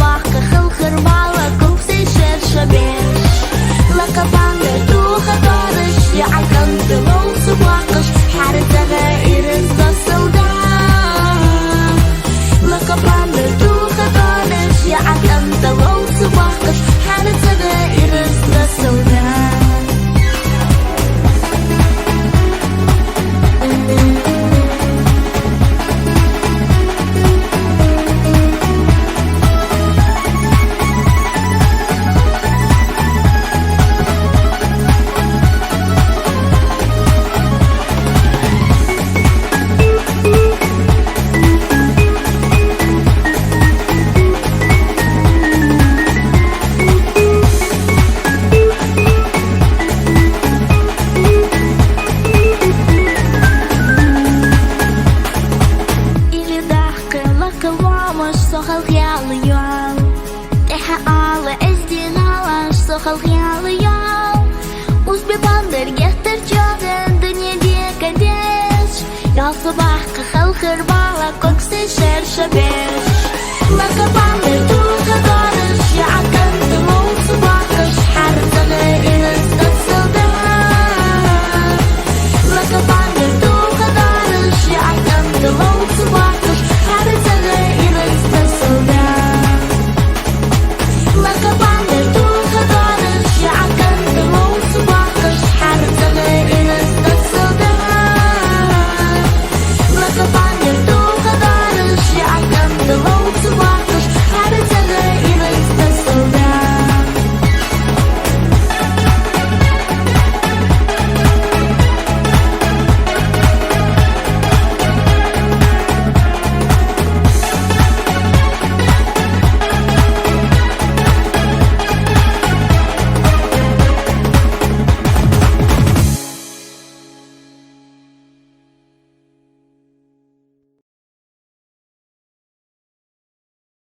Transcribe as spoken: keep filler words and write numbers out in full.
Баахха халхар баала, коксай шэршэ бэш. Лака панда дууха дорыш, я алкан тылол субахыш, харцага ирыс досылда. Лака панда дууха дорыш, я алкан тылол субахыш, харцага ирыс досылда. Или дахка лака ламаш сохал хял юал. Тэхэ ала эсди галаш сохал хял юал. Узбе пандар геттер чогэн дыне декадеш. Ялсу бахка халхар баала, коксай шэршэ бэш. Лака